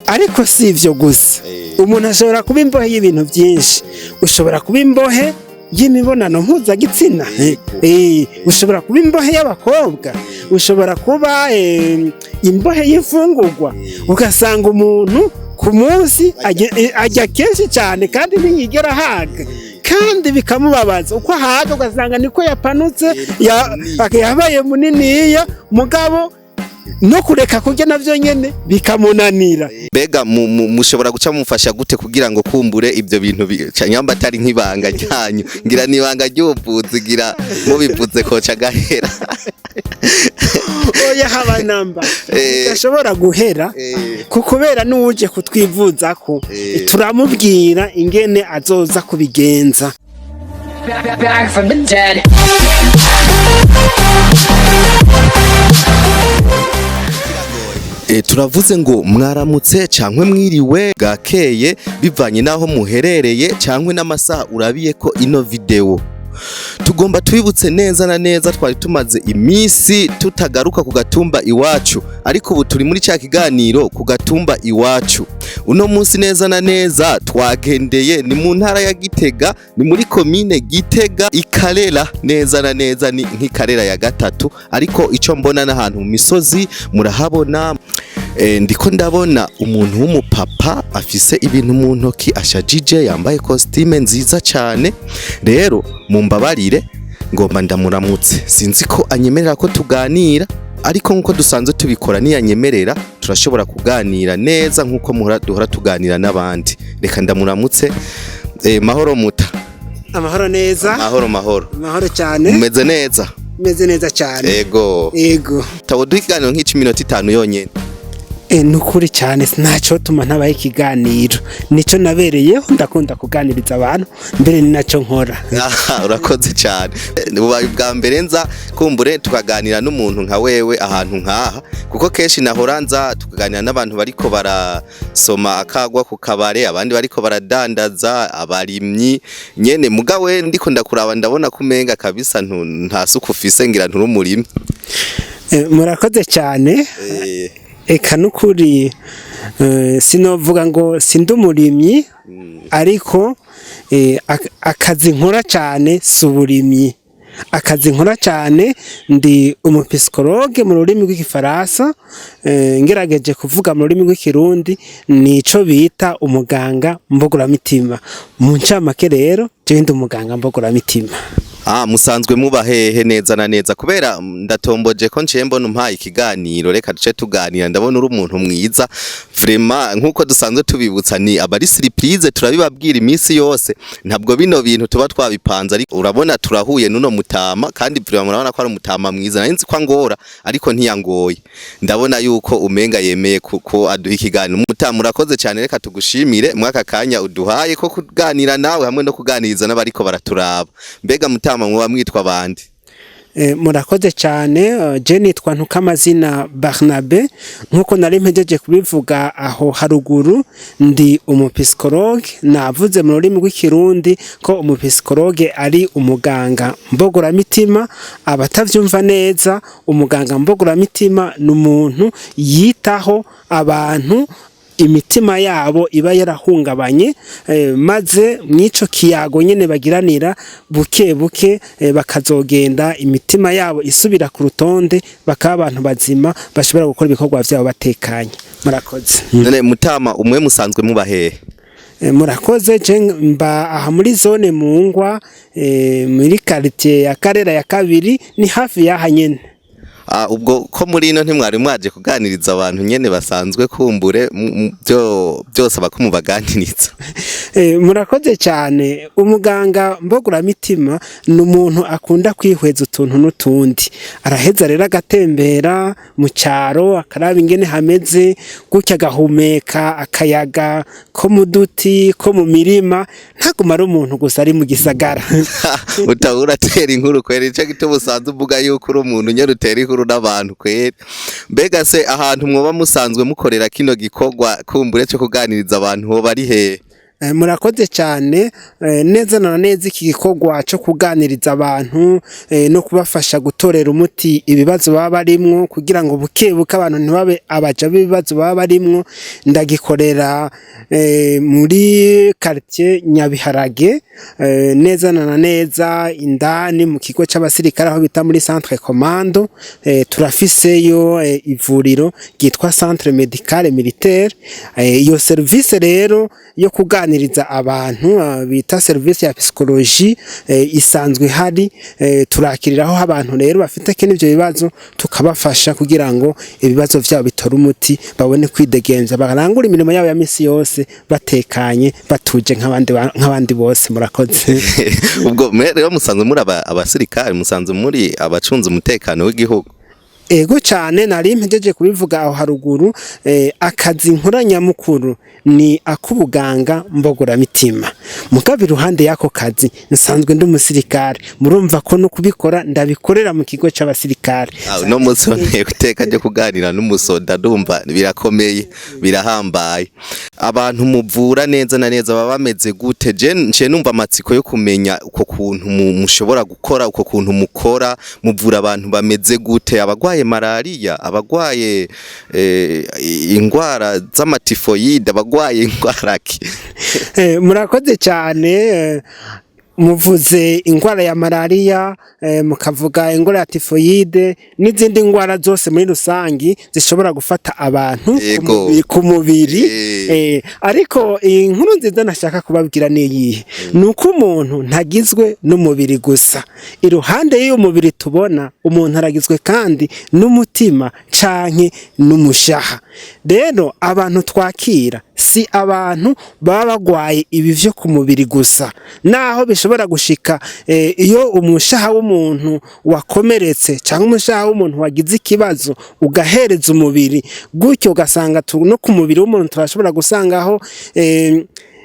Ariko si ivyo gusa. Umuntu ashobora kuba imbohe y'ibintu byinshi. Ushobora kuba imbohe y'imibonano mpuzagitsina. Ushobora kuba imbohe y'abakobwa, ushobora kuba imbohe y'imfungurwa, ugasanga umuntu ku munsi ajya kenshi cyane kandi ntiyigera ahaga, kandi bikamubabaza. Uko ahaga ugasanga niko yapanutse, yabaye muniniya, mugabo no kureka kurya navyo nyene bikamunanira. Mbega mushobora guca mufasha gute kugira ngo kumbure ibyo bintu nyamba atari nk'ibanga ryanyu, ngira ni ibanga ry'ubuvuzi, ngira mubivuze koca gahera? Oya, haba namba, gashobora guhera, kubera n'uwuje kutwivuzako turamubwira ingene azoza kubigenza. Back from the dead. Turavuze ngo mwaramutse cankwe mwiriwe, bwakeye, bivanye n'aho muherereye cankwe n'amasaha urabiye ko ino video. Tugomba twibutse neza na neza, twari tumaze iminsi tutagaruka ku gatumba iwacu, ariko ubu turi muri ca kiganiro ku gatumba iwacu. Uno munsi neza na neza twagendeye ni mu ntara ya Gitega, ni muri komine Gitega, Ikarera, neza na neza ni nk'Ikarera ya gatatu, ariko ico mbona n'ahantu mu misozi murahabona. Ndiko ndabona umuntu w'umupapa afise ibintu mu ntoki, ashajije, yambaye costume nziza cyane. Rero mumbabarire, ngomba ndamuramutse. Sinzi ko anyemerera ko tuganira, ariko nkuko dusanzwe tubikora, niyanyemerera turashobora kuganira neza nkuko duhora tuganira n'abandi. Reka ndamuramutse. Mahoro muta. Amahoro neza. Mahoro, mahoro. Amahoro cyane. Mumeze neza? Meze neza cyane. Ego. Ego. Tawo duha ikiganiro nk'ic'iminota 5 yonyene. Nukuri cyane ntacyo tuma ntabaye ikiganiro, nico nabereyeho. Ndakunda kuganiriza abantu, mbere ni nacyo nkora. Aha, urakoze cyane. Bubaye ubwa mbere nza kumbure tukaganira n'umuntu nka wewe ahantu nkaha, kuko kenshi nahora nza tukaganira n'abantu bariko barasoma akagwa ku kabare, abandi bariko baradandaza, abarimyi nyene. Mugawe ndiko ndakuraba, ndabona kumenga kabisa nta suku ufise, ngira nturi umurimyi. Murakoze cyane. Eka nukuri, sinovuga ngo sindi umurimyi, ariko akazi nkora cyane si uburimyi. Akazi nkora cyane, ndi umupsychologue mu rurimi rw'Igifaransa. Ngerageje kuvuga mu rurimi rw'Ikirundi, nico bita umuganga mbuguramitima. Mu ncamake rero, jewe ndi umuganga mbuguramitima. Ah, musanzwe muba hehe neza na neza? Kubera ndatomboje ko nciye mbona umpaye ikiganiro, reka duce tuganira. Ndabona uri umuntu mwiza vraiment. Nkuko dusanzwe tubibutsa, ni abari surprise, turabibabwira iminsi yose, ntabwo bino bintu tuba twabipanze, ariko urabona turahuye nuno mutama, kandi vraiment murabona ko ari umutama mwiza. Nari nzi ko angora, ariko ntiyangoye. Ndabona yuko umenga yemeye ko aduha ikiganiro. Mutama, urakoze cyane, reka tugushimire mwaka kanya uduhaye ko kuganira nawe hamwe no kuganiriza n'abariko baraturaba. Mbega mutama, mwoba mwitwa bande? Murakoze cyane. Je nitwa Ntukamazina Barnabe. Nkuko nari mpejeje kubivuga aho haruguru, ndi umupsychologue. Navuze mu rurimi rw'Ikirundi ko umupsychologue ari umuganga mbogoramitima. Abatavyumva neza, umuganga mbogoramitima ni umuntu yitaho abantu imitima yabo iba yarahungabanye, maze mw'ico kiyago nyene bagiranira, buke buke bakazogenda imitima yabo isubira ku rutonde, bakaba abantu bazima bashobora gukora ibikorwa vyabo batekanye. Murakoze. None mutama, umwe musanzwe muba hehe? Murakoze. Je mba aha muri zone Mungwa, muri quartier ya Karera ya kabiri, ni hafi y'aha nyene. Ah, ubwo ko muri ino ntimwari mwaje kuganiriza abantu nyene basanzwe, kumbure byo byose bako mubaganiriza? Murakoze cyane. Umuganga mboguramitima ni umuntu akunda kwihweza utuntu n'utundi. Araheza rero agatembera mu cyaro, akaraba ingene hameze gutya, agahumeka akayaga ko mu duti, ko mu mirima, ntaguma ari umuntu gusa ari mu gisagara. Utaba uratera inkuru kweri, ico gituma usanzwe uvuga yuko uri umuntu nyene utera inkuru n'abantu kweri. Mbega se ahantu mwoba musanzwe mukorera kino gikorwa kumbure cyo kuganiriza abantu hoba ari hehe? Murakoze cyane. Neza na neza iki gikorwa cyo kuganiriza abantu no kubafasha gutorera umuti ibibazo baba barimwo, kugira ngo buke buke abantu ntibabe abaja b'ibibazo baba barimwo, ndagikorera muri quartier Nyabiharage, neza na neza indani mu kigo c'abasirikare aho bita muri centre commando. Turafiseyo ivuriro ryitwa Centre Médical Militaire. Iyo service rero yo kuganiriza abantu bita service ya psychologie isanzwe ihari. Turakiriraho abantu rero bafite kene ivyo bibazo, tukabafasha kugira ngo ibibazo vyabo bitore umuti, babone kwidegemvya, barangure imirimo yabo ya misi yose batekanye, batuje nk'abandi bose. Murakoze. Ubwo rero musanzwe muri abasirikare, musanzwe muri abacunze umutekano w'igihugu? Ego cyane, nari mpejeje kubivuga aho haruguru. Akazi nkora nyamukuru ni ak'ubuganga mbogoramitima, mugabo iruhande y'ako kazi nsanzwe ndi umusirikare. Murumva ko no kubikora ndabikorera mu kigo c'abasirikare. Ah, uno munsi wanteye iteka ryo kuganira n'umusoda, ndumva birakomeye, birahambaye. Abantu muvura neza na neza baba bameze gute? Je nce numva amatsiko yo kumenya uko kuntu mushobora gukora, uko kuntu mukora, muvura abantu bameze gute? Abagwaye malariya, abagwaye ingwara z'amatifoyide, abagwaye ingwara ki? Murakoze cyane. Muvuze ingwara ya malariya, mukavuga ingwara ya tifoyide n'izindi ngwara zose muri rusangi zishobora gufata abantu ku mubiri. Ariko iyi nkuru nziza nashaka kubabwira ni iyihe? Ni uko umuntu ntagizwe n'umubiri gusa. Iruhande y'uyu mubiri tubona, umuntu aragizwe kandi n'umutima canke n'umushaha. Rero abantu twakira si abantu baba bagwaye ibi vyo ku mubiri gusa, naho bishobora gushika iyo umushaha w'umuntu wakomeretse cyangwa umushaha w'umuntu wagize ikibazo ugahereza umubiri gutyo, ugasanga no ku mubiri w'umuntu turashobora gusangaho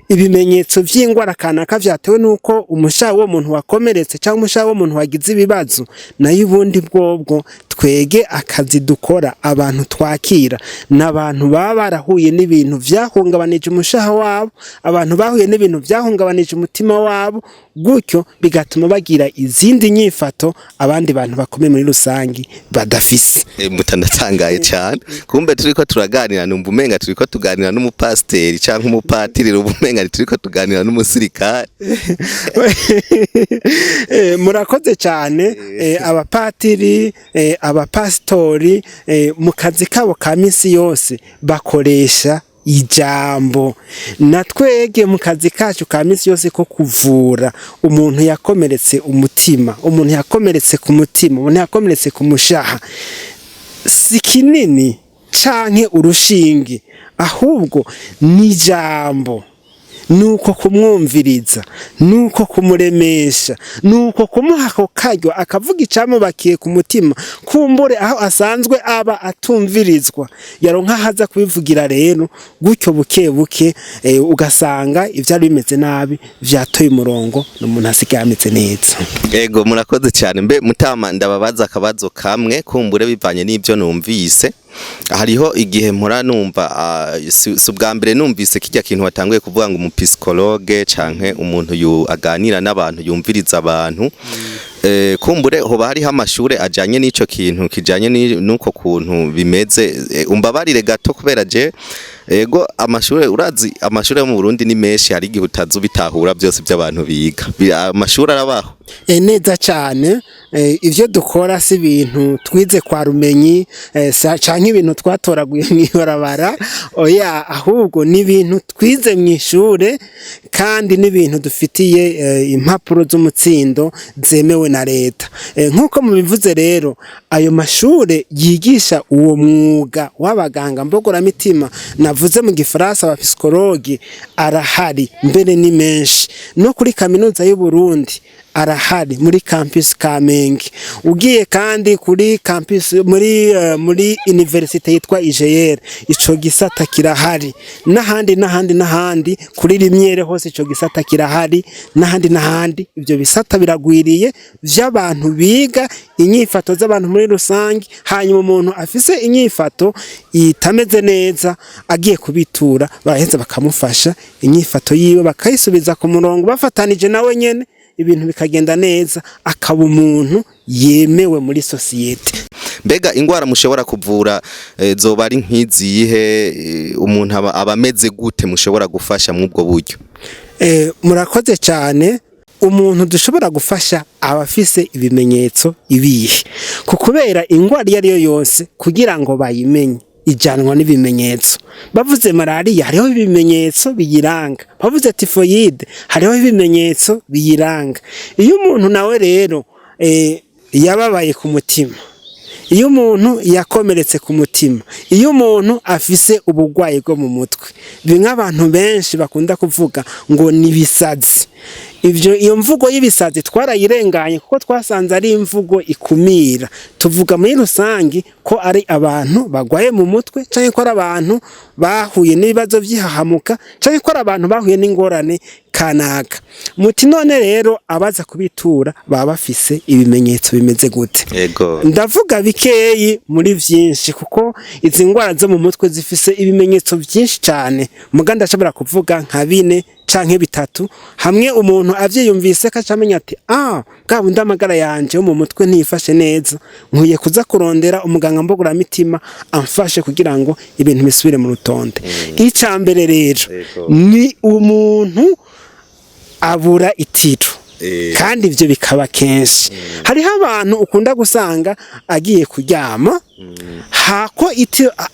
ibimenyetso vy'ingwara kanaka vyatewe nuko umushaha w'uwo muntu wakomeretse cyangwa umushaha w'uwo wagize ibibazo. Nayo ubundi bwobwo twege akazi dukora, abantu twakira n'abantu baba barahuye n'ibintu vyahungabanije umushaha wabo, abantu bahuye n'ibintu vyahungabanije umutima wabo, gutyo bigatuma bagira izindi nyifato abandi bantu bakomeye muri rusangi badafise. Mutanatangaye cyane, kumbe turiko turaganira numva umenga turiko tuganira n'umupasiteri canke umupatiri, umenga turiko tuganira n'umusirikare. Murakoze cyane. Abapatiri, abapasitori, mu kazi kabo ka misi yose bakoresha ijambo. Na twege mu kazi kacu ka misi yose ko kuvura umuntu yakomeretse umutima, umuntu yakomeretse ku mutima, umuntu yakomeretse ku mushaha, si kinini canke urushinge, ahubwo n'ijambo, nuko kumwumviriza, nuko kumuremesha, nuko kumuha ako karyo akavuga icamubakiye ku mutima, kumbure aho asanzwe aba atumvirizwa yaronka aho aza kubivugira. Rero gutyo buke buke ugasanga ivyari bimeze nabi vyatoye umurongo, n'umuntu asigaye ameze neza. Ego, murakoze cyane. Mbe mutama, ndababaza akabazo kamwe, kumbure bivanye n'ibyo numvise. Hariho igihe mpora numva, si ubwa mbere numvise kijya kintu watanguye kuvuga ngo umupsychologue canke umuntu aganira n'abantu, yumviriza abantu. Kumbure hoba hariho amashure ajanye n'ico kintu kijanye n'uko kuntu bimeze? Umbabarire gato kubera je ego amashure, urazi amashure yo mu Burundi ni menshi, hari igihe utazi ubitahura byose by'abantu biga. Amashure arabaho? Neza cyane. Ivyo dukora si ibintu twize kwa rumenyi canke ibintu twatoraguye mw'ibarabara, oya, ahubwo ni ibintu twize mw'ishure kandi n'ibintu dufitiye impapuro z'umutsindo zemewe na leta. Nk'uko mubivuze rero, ayo mashure yigisha uwo mwuga w'abaganga mbogoramitima navuze mu gifaransa aba psychologues arahari, mbere ni menshi no kuri kaminuza y'u Burundi. Arahari muri campus Kamenge. Ugiye kandi kuri campus muri université yitwa IGR, ico gisata kirahari, n'ahandi n'ahandi n'ahandi, kuri Lumière hose ico gisata kirahari, n'ahandi n'ahandi. Ibyo bisata biragwiriye vy'abantu biga inyifato z'abantu muri rusange. Hanyuma umuntu afise inyifato itameze neza agiye kubitura, baraheza bakamufasha, inyifato yiwe bakayisubiza ku murongo bafatanije nawe nyene, ibintu bikagenda neza, akaba umuntu yemewe muri société. Mbega ingwara mushobora kuvura zoba ari nk'izihe? Umuntu aba ameze gute mushobora gufasha mw'ubwo buryo? Murakoze cyane. Umuntu dushobora gufasha aba afise ibimenyetso ibihe? Ku kubera ingwara iyo ari yo yose, kugira ngo bayimenye, ijyanwa n'ibimenyetso. Bavuze malariya, hariho ibimenyetso biyiranga. Bavuze typhoïde, hariho ibimenyetso biyiranga. Iyo umuntu nawe rero yababaye ku mutima, iyo umuntu yakomeretse ku mutima, iyo umuntu afise uburwayi bwo mu mutwe, bimwe abantu benshi bakunda kuvuga ngo ni ibisazi, ibyo iyo mvugo y'ibisazi twarayirenganye kuko twasanze ari imvugo ikumira. Tuvuga muri rusange ko ari abantu bagwaye mu mutwe, cyangwa ko ari abantu bahuye n'ibibazo by'ihahamuka, cyangwa ko ari abantu bahuye n'ingorane kanaka. Muti none rero abaza kubitura baba bafise ibimenyetso bimeze gute? Ndavuga bikeyi muri vyinshi, kuko izi ndwara zo mu mutwe zifise ibimenyetso byinshi cyane. Muga ndashobora kuvuga nka bine canke bitatu, hamwe umuntu avyiyumvise ko acamenya ati: "Ah, bwa bundi amagara yanje yo mu mutwe ntiyifashe neza, nkwiye kuza kurondera umuganga mbuguramitima amfashe kugira ngo ibintu bisubire mu rutonde." Ica mbere rero ni umuntu abura itiro, kandi ibyo bikaba kenshi. Hariho abantu ukunda gusanga agiye kuryama,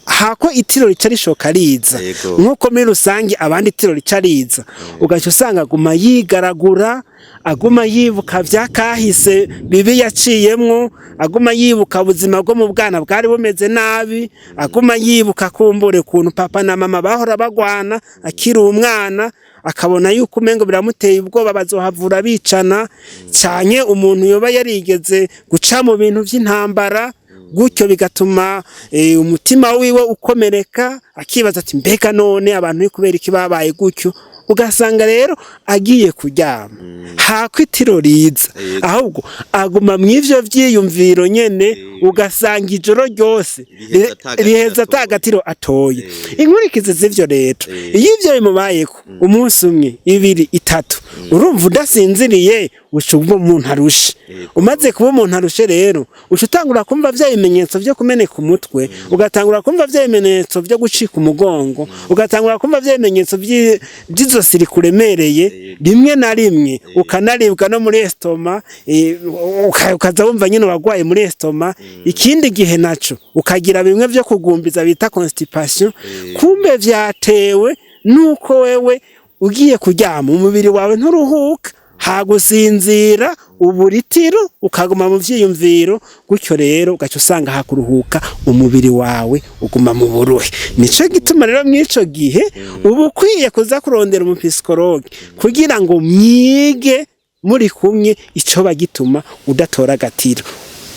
hako itiro rica rishoka riza, nk'uko muri rusange abandi itiro rica riza, ugaca usanga aguma yigaragura, aguma yibuka vya kahise bibi yaciyemwo, aguma yibuka ubuzima bwo mu bwana bwari bumeze nabi, aguma yibuka kumbure ukuntu papa na mama bahora bagwana akiri umwana, akabona yuko umengo biramuteye ubwoba, bazohavura bicana cyane. Umuntu yoba yarigeze guca mu bintu by'intambara gutyo, bigatuma umutima wiwe ukomereka, akibaza ati: "Mbega none abantu ni kubera iki babaye gutyo?" Ugasanga rero agiye kuryama, hako itiro riza, ahubwo aguma mu ivyo vyiyumviro nyene, ugasanga ijoro ryose riheza ata gatiro riheza ata atoye. gatiro atoye. Inkurikizi z'ivyo rero, iyo ivyo bimubayeko umunsi umwe, ibiri, itatu, urumva udasinziriye, uca uba umuntu arushe. Umaze kuba umuntu arushe rero, uca utangura kumva vya bimenyetso vyo kumeneka umutwe, ugatangura kumva vya bimenyetso vyo gucika umugongo, ugatangura kumva vya bimenyetso vy'izosi rikuremereye, rimwe na rimwe ukanaribwa no muri estomac, ukaza wumva nyine wagwaye muri estomac. Ikindi gihe naco ukagira bimwe vyo kugumbiza bita constipation. Kumbe vyatewe nuko wewe ugiye kuryama umubiri wawe nturuhuka, hagusinzira uburitiro, ukaguma mu vyiyumviro gutyo. Rero ugaca usanga hakuruhuka, umubiri wawe uguma mu buruhe. Nico gituma rero mw'ico gihe uba ukwiye kuza kurondera umu psychologue kugira ngo mwige muri kumwe ico bagituma udatora agatiro.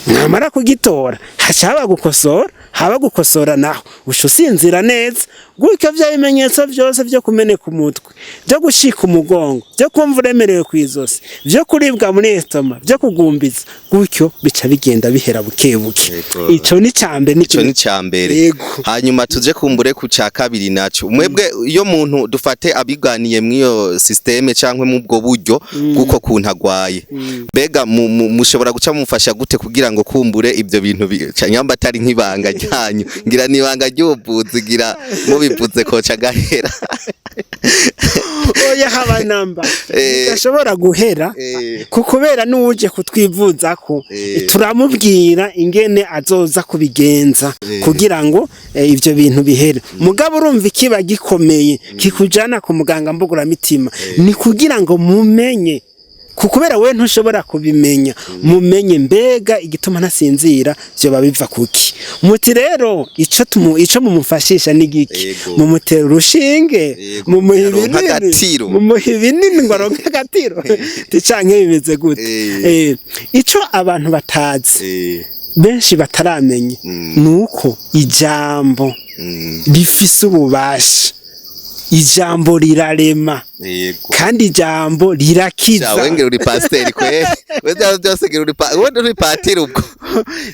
Mwamara kugitora, haca haba gukosora. Haba gukosora naho, uca usinzira neza gutyo, vya bimenyetso vyose vyo kumeneka umutwe, vyo gushika umugongo, vyo kumva uremerewe kw'izosi, vyo kuribwa muri estomac, vyo kugumbiza gutyo, bica bigenda bihera buke buke. Ico ni cambere. Ico ni cambere. Yego. Hanyuma tuje kumbure ku ca kabiri naco. Mwebwe iyo muntu dufate abiganiye mw'iyo système cankwe mu bwo buryo bw'uko kuntu agwaye, mbega mushobora guca mumufasha gute kugira ngo kumbure ibyo bintu nyamba atari nk'ibanga ryanyu, ngira ni ibanga ry'ubuvuzi, ngira mubivuze koca gahera? Oya, haba namba, bidashobora guhera, kubera n'uwuje kutwivuzako turamubwira ingene azoza kubigenza kugira ngo ivyo bintu bihere. Mugabo urumva ikiba gikomeye kikujana ku muganga mbuguramitima ni kugira ngo mumenye. Kubera we ntushobora kubimenya, mumenye mbega igituma ntasinzira vyoba biva kuki. Muti rero ico mumufashisha ni giki? Mumutera urushinge? Mumuha Aronke ibinini? agatiro. Mumuha ibinini ngo aronke agatiro? Ti canke bimeze gute? Ico abantu batazi, benshi bataramenya, nuko ijambo rifise ububasha. Ijambo rirarema kandi ijambo rirakiza. Sha, wengera uri pasiteri kwe, we byose ngira uri we uri patiri ubwo.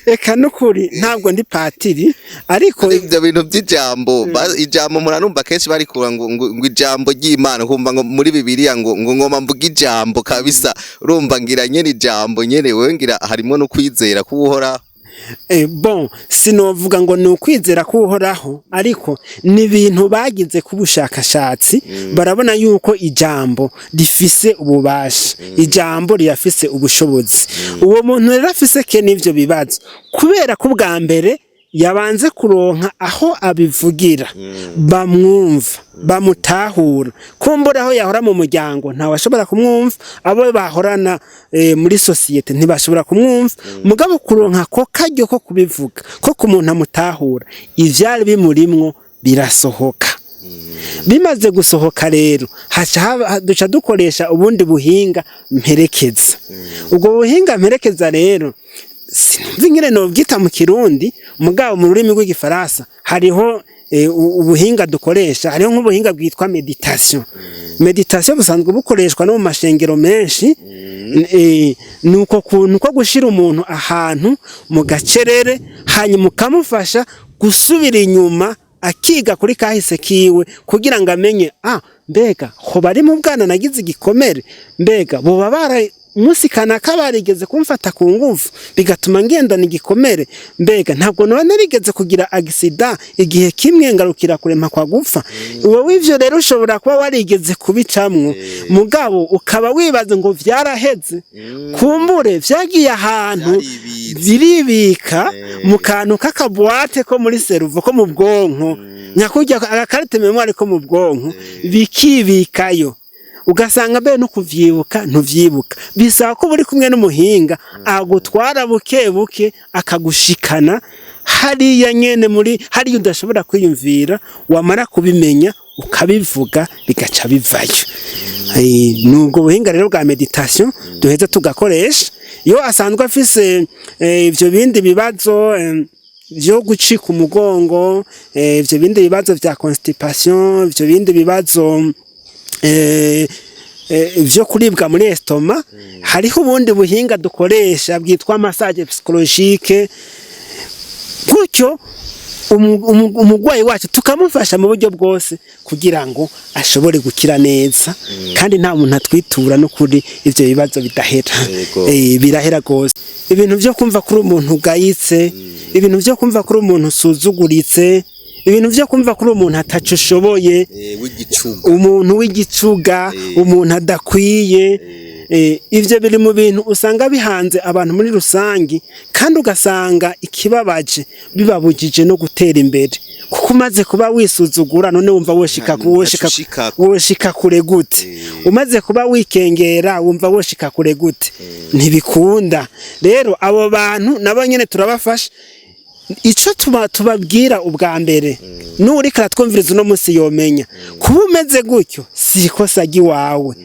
Eka, nukuri ntabwo ndi patiri, ariko Ibyo bintu by'ijambo, ijambo muranumva kenshi barikura ngo ijambo ry'Imana, kumva ngo muri Bibiliya ngo ngoma mvuga ijambo kabisa. Urumva ngira nyene ijambo nyene, wewe ngira harimo no kwizera kuwuhora. Bon, sinovuga ngo ni ukwizera k'Uhoraho, ariko ni ibintu bagize k'ubushakashatsi, barabona yuko ijambo rifise ububasha, ijambo rirafise ubushobozi. Uwo muntu rero afise ke n'ivyo bibazo, kubera ko ubwa mbere yabanze kuronka aho abivugira bamwumva, bamutahura. Kumbura aho yahora mu muryango ntawashobora kumwumva, abo bahorana muri société ntibashobora kumwumva. Mugabo kuronka ko karyo ko kubivuga, ko ku muntu amutahura, ivyari bimurimwo birasohoka. Bimaze gusohoka rero, haca duca dukoresha ubundi buhinga mperekeza. Ubwo buhinga mperekeza rero, sinumva ingene novyita mu Kirundi, mugabo mu rurimi rw'Igifaransa hariho ubuhinga dukoresha. Hariho nk'ubuhinga bwitwa méditation. Méditation busanzwe bukoreshwa no mu mashengero menshi. Ni uko kuntu ko gushira umuntu ahantu mu gacerere, hanyuma ukamufasha gusubira inyuma, akiga kuri kahise kiwe, kugira ngo amenye: ah, mbega hoba ari mu bwana nagize igikomere? Mbega boba bara umunsi kanaka barigeze kumfata ku nguvu bigatuma ngendana igikomere? Mbega ntabwo noba narigeze kugira accident igihe kimwe ngarukira kurema kwa gupfa? Wowe ivyo rero ushobora kuba warigeze kubicamwo, mugabo ukaba wibaza ngo vyaraheze. Kumbure vyagiye ahantu Vyaribitse. biribika mu kantu k'aka boîte ko muri cerveau, ko mu bwonko, nyakurya aga carte mémoire ko mu bwonko, bikibikayo, ugasanga mbere no kuvyibuka ntuvyibuka. Bisaba ko uri kumwe n'umuhinga agutwara buke buke, akagushikana hariya nyene muri hariya udashobora kwiyumvira. Wamara kubimenya ukabivuga, bigaca bivayo. Nubwo buhinga rero bwa méditation duheza tugakoresha iyo asanzwe afise ivyo bindi bibazo vyo gucika umugongo, ivyo bindi bibazo vya constipation, ivyo bindi bibazo vyo kuribwa muri estomac. Hariho ubundi buhinga dukoresha bwitwa massage psychologique. Gutyo umugwayi wacu tukamufasha mu buryo bwose kugira ngo ashobore gukira neza. Kandi nta muntu atwitura no kuri ivyo bibazo bidahera. Birahera gose. Ibintu vyo kumva kuri umuntu ugayitse, ibintu vyo kumva kuri umuntu usuzuguritse, ibintu vyo kumva kuri umuntu ataco ushoboye, w'igicuga. Umuntu w'igicuga, umuntu adakwiye. Ivyo biri mu bintu usanga bihanze abantu muri rusangi, kandi ugasanga ikibabaje bibabujije no gutera imbere, kuko umaze kuba wisuzugura, none wumva woshika woshika ushikako. woshika kure gute? Umaze kuba wikengera, wumva woshika kure gute? Ntibikunda. Rero abo bantu nabo nyene turabafasha. Ico tuba tubabwira ubwa mbere, n'uriko aratwumviriza uno munsi yomenya kuba umeze gutyo si ikosa ry'iwawe.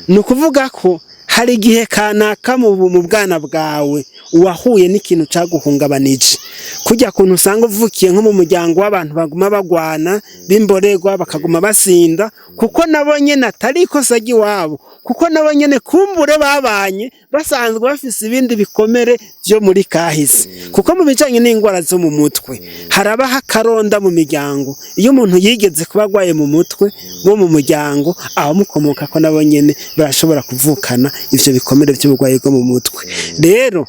Ni ukuvuga ko hari igihe kanaka mu bwana bwawe wahuye n'ikintu caguhungabanije, kurya kuntu usanga uvukiye nko mu muryango w'abantu baguma bagwana, b'imborerwa, bakaguma basinda, kuko nabo nyene atari ikosa ry'iwabo, kuko nabo nyene kumbure babanye basanzwe bafise ibindi bikomere vyo muri kahise. Kuko mu bijanye n'ingwara zo mu mutwe harabaho akaronda mu miryango. Iyo umuntu yigeze kuba agwaye mu mutwe bo mu muryango, abamukomokako nabo nyene barashobora kuvukana ivyo bikomere vy'uburwayi bwo mu mutwe. Rero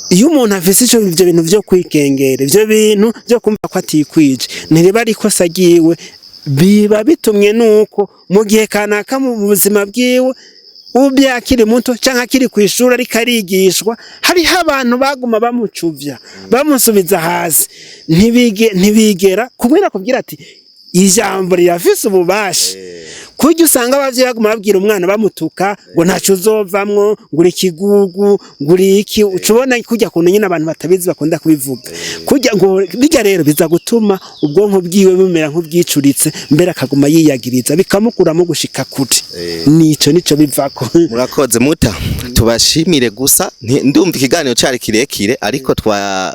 iyo umuntu afise ico ivyo bintu vyo kwikengera, ivyo bintu vyo kumva ko atikwije, ntiriba ari ikosa ryiwe, biba bitumwe nuko mu gihe kanaka mu buzima bwiwe, ubye akiri muto canke akiri kw'ishuri ariko arigishwa, hariho abantu baguma bamucuvya, bamusubiza hasi, ntibigera kumwe. Nakubwira ati ijambo rirafise ububasha. Kurya usanga abavyeyi baguma babwira umwana bamutuka ngo ntaco uzovamwo, ngo uri ikigugu, ngo uri iki, uca ubona kurya kuntu nyene abantu batabizi bakunda kubivuga. Kurya ngo bijya rero biza gutuma ubwonko bwiwe bumera nk'ubwicuritse, mbere akaguma yiyagiriza, bikamukuramo gushika kure. Nico nico bivako. Murakoze muta, tubashimire gusa. Ndumva ikiganiro cari kirekire, ariko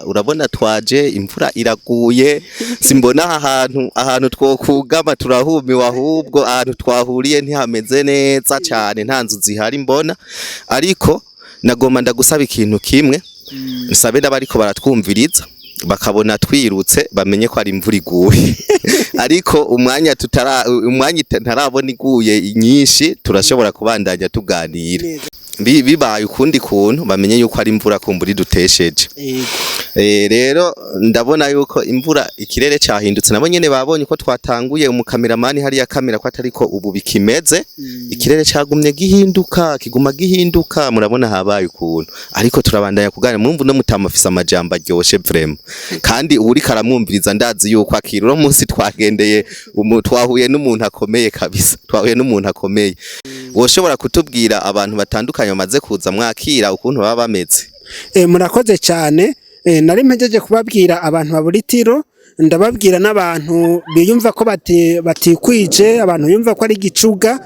urabona twaje imvura iraguye, simbona aha ahantu twokugama, turahumiwe. Ahubwo ahantu twahuriye ntihameze neza cane, nta nzu zihari mbona. Ariko nagomba ndagusaba ikintu kimwe, nsabe n'abariko baratwumviriza bakabona twirutse bamenye ko ari imvura iguye, ariko umwanya ntarabona iguye nyinshi, turashobora kubandanya tuganira. Bibaye ukundi kuntu bamenye yuko ari imvura kumbura idutesheje. Rero ndabona yuko imvura, ikirere cahindutse, nabo nyene babonye ko twatanguye. Umukameramani hariya kamera ko atariko ubu bikimeze, ikirere cagumye gihinduka, kiguma gihinduka, murabona habaye ukuntu, ariko turabandanya kuganira. Murumva uno mutama afise amajambo aryoshe vraiment, kandi uwuriko aramwumviriza ndazi yuko akira. Uno munsi twagendeye twahuye n'umuntu akomeye kabisa, twahuye n'umuntu akomeye. Woshobora kutubwira abantu batandukanye bamaze kuza mwakira ukuntu baba bameze? Murakoze cyane. Nari mpejeje kubabwira abantu babura itiro, ndababwira n'abantu biyumva ko batikwije, abantu biyumva ko ari igicuga.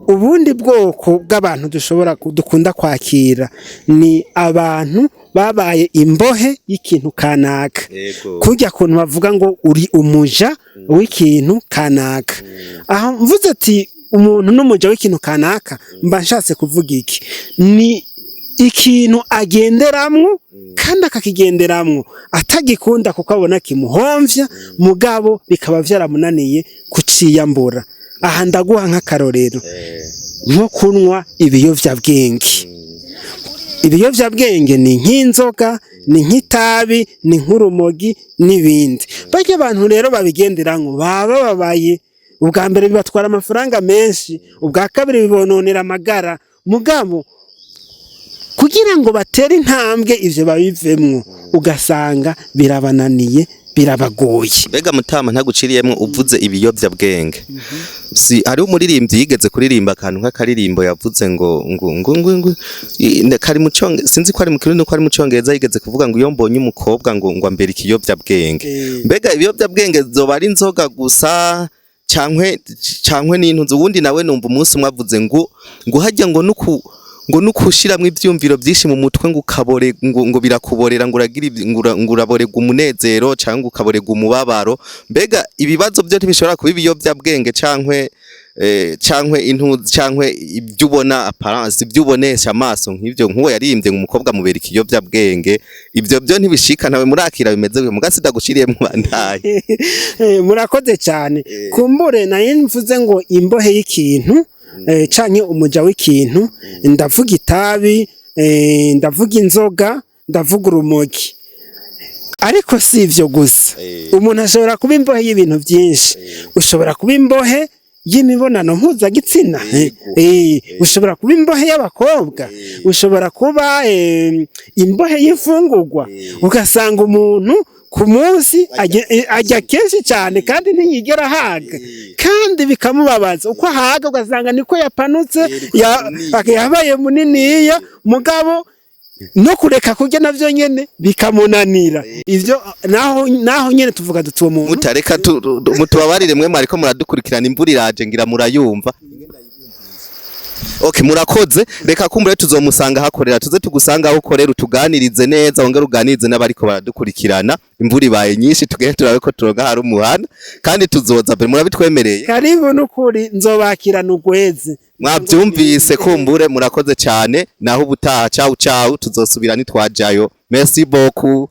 Ubundi bwoko bw'abantu dushobora dukunda kwakira ni abantu babaye imbohe y'ikintu kanaka. Kurya kuntu bavuga ngo uri umuja w'ikintu kanaka. Aho mvuze ati umuntu n'umuja w'ikintu kanaka, mba nshatse kuvuga iki? Ni ikintu agenderamwo kandi akakigenderamwo atagikunda, kuko abona kimuhomvya, mugabo bikaba vyaramunaniye kuciyambura. Aha ndaguha nk'akarorero nko kunywa ibiyovyabwenge. Ibiyovyabwenge ni nk'inzoga, ni nk'itabi, ni nk'urumogi n'ibindi. Barya abantu rero babigenderamwo baba babaye, ubwa mbere bibatwara amafaranga menshi, ubwa kabiri bibononera amagara, mugabo kugira ngo batere intambwe ivyo babivemwo ugasanga birabananiye, birabagoye. Mbega mutama, ntaguciriyemwo, uvuze ibiyovyabwenge, si hariho umuririmbyi yigeze kuririmba akantu nk'akaririmbo yavuze ngo kari mu conge, sinzi ko ari mu Kirundi ko ari mu Congereza, yigeze kuvuga ngo iyo mbonye umukobwa ngo ambere ikiyovyabwenge. Mbega ibiyovyabwenge zoba ari inzoga gusa cankwe n'intuzi? Uwundi nawe numva umunsi umwe avuze ngo harya ngo nukushiramwo ivyumviro vyinshi mu mutwe, ngo ukabore, ngo birakuborera, ngo uragira ngo uraborerwa umunezero canke ukaborerwa umubabaro. Mbega ibibazo byo ntibishobora kuba ibiyovyabwenge cankwe intuzi cankwe ibyo ubona, apparence, ibyo ubonesha amaso, nk'ivyo nk'uwo yaririmbye ngo umukobwa mubera ikiyovyabwenge, ivyo byo ntibishika? Ntawe murakira bimeze gutyo? Muga sidaguciriye mu bandaye. Murakoze cyane. Kumbure nayo mvuze ngo imbohe y'ikintu canke umuja w'ikintu, ndavuga itabi, ndavuga inzoga, ndavuga urumogi, ariko si ivyo gusa. Umuntu ashobora kuba imbohe y'ibintu byinshi. Ushobora kuba imbohe y'imibonano mpuzagitsina, ushobora kuba imbohe y'abakobwa, ushobora kuba imbohe y'imfungurwa, ugasanga umuntu ku munsi ajya kenshi cyane kandi ntiyigera ahaga, kandi bikamubabaza. Uko ahaga ugasanga niko yapanutse, yabaye muniniya, mugabo no kureka kurya navyo nyene bikamunanira. Ivyo naho nyene tuvuga duti uwo muntu Mutareka mutubabarire mwe mwariko muradukurikirana, imvura iraje, ngira murayumva. Okay, murakoze. Reka kumbure tuzomusanga hakorera, tuze tugusanga aho ukorera, utuganirize neza, wongere uganirize n'abariko baradukurikirana. Imvura ibaye nyinshi, tugende turabe ko turonka hari umuhana, kandi tuzoza mbere murabitwemereye. Karibu n'ukuri, nzobakirana ugweze. Mwavyumvise kumbure. Murakoze cyane, naho ubutaha. Ciao ciao, tuzosubira nitwajayo. Merci beaucoup.